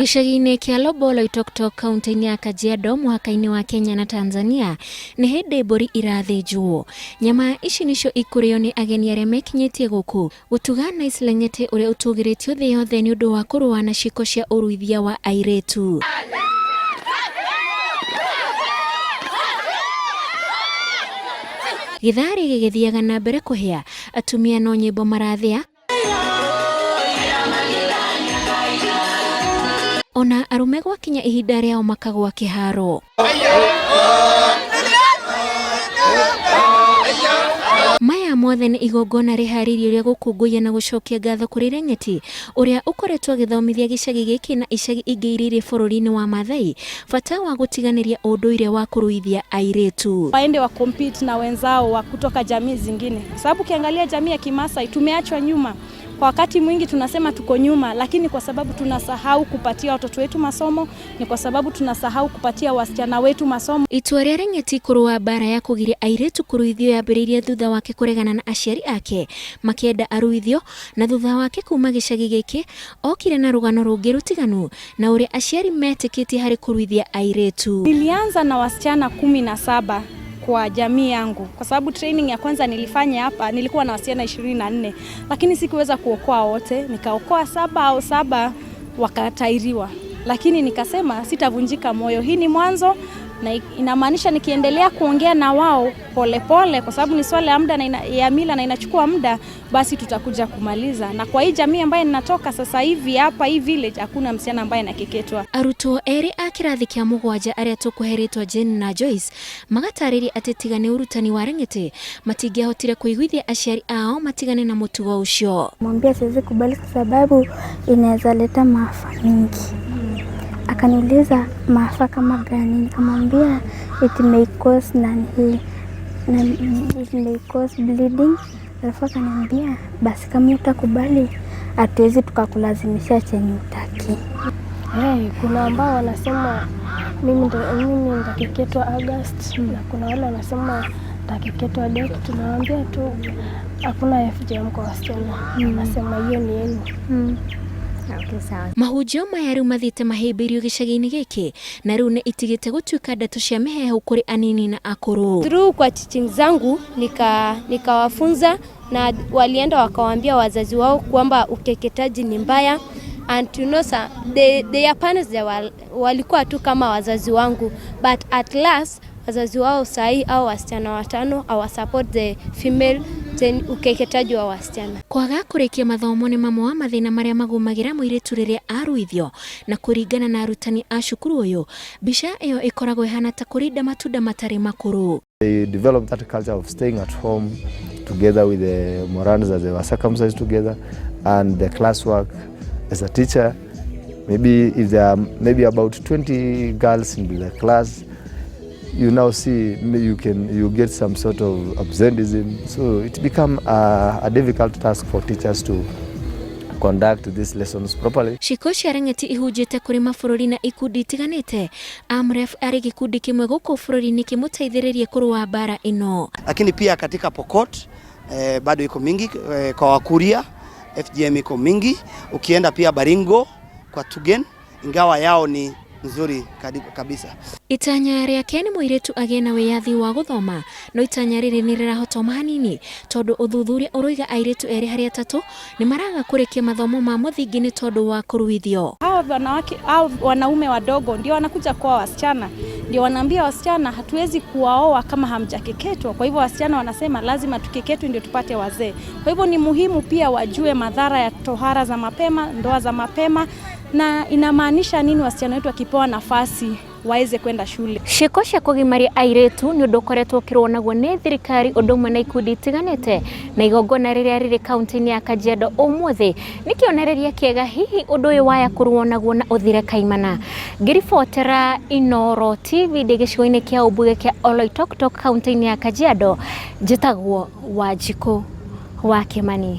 Gĩcagi-inĩ kĩa Loboloitoktok kaunti-inĩ ya Kajiado mũhaka-inĩ wa Kenya na Tanzania nĩ hĩndĩ mbũri irathĩnjwo. Nyama ici nĩcio ikũrĩo nĩ ageni arĩa mekinyĩtie gũkũ gũtuga Nice Leng'ete ũrĩa ũtũgĩrĩtio thĩ yothe nĩ ũndũ wa kũrũa na ciĩko cia ũruithia wa airĩtu. Gĩtharĩ gĩgĩthiaga na mbere kũhĩa, atumia no nyĩmbo marathĩa, ona arũme gwakinya ihinda rĩao makagwa kĩharo. Maya mothe nĩ igongona rĩharĩirio rĩa gũkũngũiya na gũcokia ngatho kũrĩ Leng'eti ũrĩa ũkoretwo agĩthomithia gĩcagi gĩkĩ na icagi ingĩ iria irĩ bũrũri-inĩ wa Maathai bata wa gũtiganĩria ũndũire wa kũruithia airĩtu. Waende wa compete na wenzao wa kutoka jamii zingine, kwa sababu ukiangalia jamii ya Kimasai tumeachwa nyuma. Kwa wakati mwingi tunasema tuko nyuma, lakini kwa sababu tunasahau kupatia watoto wetu masomo, ni kwa sababu tunasahau kupatia wasichana wetu masomo. Itua rĩa Leng'eti kũrũa mbara ya kũgiria airĩtu kũruithio yambĩrĩirie thutha wake kũregana na aciari ake makĩenda aruithio, na thutha wake kuma gĩcagi gĩkĩ okire na rũgano rũngĩ rũtiganu na ũrĩa aciari metĩkĩtie harĩ kũruithia airĩtu. Nilianza na wasichana 17 kwa jamii yangu, kwa sababu training ya kwanza nilifanya hapa nilikuwa na wasichana 24, lakini sikuweza kuokoa wote, nikaokoa saba au saba wakatairiwa, lakini nikasema sitavunjika moyo, hii ni mwanzo na inamaanisha nikiendelea kuongea na wao polepole pole, kwa sababu ni swala ya muda na ya mila na inachukua muda, basi tutakuja kumaliza. Na kwa hii jamii ambayo ninatoka sasa hivi hapa hii village, hakuna msichana ambaye anakeketwa. Arutwo erĩ a kĩrathi kĩa mũgwanja arĩa tũkũheretwo Jane na Joyce magatarĩria atĩ tiga nĩ ũrutani wa Leng'ete matingĩahotire kũiguithia aciari ao matigane na mũtugo ũcio. Mwambia siwezi kubali kwa sababu inaweza leta maafa mingi. Akaniuliza maafa kama gani, nikamwambia it may cause nani hii na it may cause bleeding. Alafu akaniambia basi kama utakubali hatuwezi tukakulazimisha chenye utaki. Hey, kuna ambao wanasema mimi nitakeketwa August na kuna wale wanasema nitakeketwa Dec. Tunawaambia tu hakuna FGM kwa wasichana, nasema hiyo ni yenu. Okay, sawa. Mahunjio maya rĩu mathiĩte mahĩmbĩirio gĩcagi-inĩ gĩkĩ na rĩu nĩ itigĩte gũtuĩka ndeto cia mĩheehũ kũrĩ anini na akũrũ. Through kwa teaching zangu nikawafunza na walienda wakawaambia wazazi wao kwamba ukeketaji ni mbaya and you know sir, their parents they were, walikuwa tu kama wazazi wangu but at last wazazi wao sahi au wasichana watano awa support the female then ukeketaji wa wasichana. Kwaga kũrĩkia mathomo nĩ mamwe wa mathĩna marĩa magũmagĩra mũirĩtu rĩrĩa aruithio, na kũringana na arutani a cukuru ũyũ, mbica ĩyo ĩkoragwo ĩhana ta kũrinda matunda matarĩ makũrũ. They developed that culture of staying at home together with the Morans as they were circumcised together, and the classwork as a teacher. Maybe if there are maybe about 20 girls in the class, you now see you get some sort of absenteeism. So it become a difficult task for teachers to conduct these lessons properly. Ciĩko cia Leng'eti ihunjĩte kũrĩ mabũrũri na ikundi itiganĩte. Amref arĩ gĩkundi kĩmwe gũkũ bũrũri-inĩ kĩmũteithĩrĩrie kũrũa mbara ĩno. Lakini pia katika Pokot bado iko mingi kwa Wakuria FGM iko mingi. Ukienda pia Baringo kwa Tugen, ingawa yao ni nzuri kabisa. Itanya rĩake nĩ mũirĩtu agĩe na wĩyathi wa gũthoma, no itanya rĩrĩ nĩ rĩrahotoma hanini tondũ ũthuthuria ũroiga airĩtu erĩ harĩ atatũ nĩ maraga kũrĩkia mathomo ma mũthingi nĩ tondũ wa kũruithio. Hawa wanawake au wanaume wadogo ndio wanakuja kwa wasichana, ndio wanaambia wasichana hatuwezi kuwaoa kama hamjakeketwa. Kwa hivyo wasichana wanasema lazima tukeketwe ndio tupate wazee. Kwa hivyo ni muhimu pia wajue madhara ya tohara za mapema, ndoa za mapema, na inamaanisha nini wasichana wetu wakipewa nafasi waweze kwenda shule. Ciĩko cia kũgimaria airĩtu nĩ ũndũ ũkoretwo ũkĩrũo naguo nĩ thirikari ũndũ ũmwe na ikundi itiganĩte, na igongona rĩrĩa rĩrĩ kaunti-inĩ ya Kajiado ũmũthĩ nĩ kĩonereria kĩega hihi ũndũ ũyũ waya kũrũo naguo na ũthire kaimana. Ngĩribotera Inooro TV ndĩ gĩcigo-inĩ kĩa ũmbunge kĩa Oloitoktok kaunti-inĩ ya Kajiado, njĩtagwo Wanjikũ wa Kĩmani.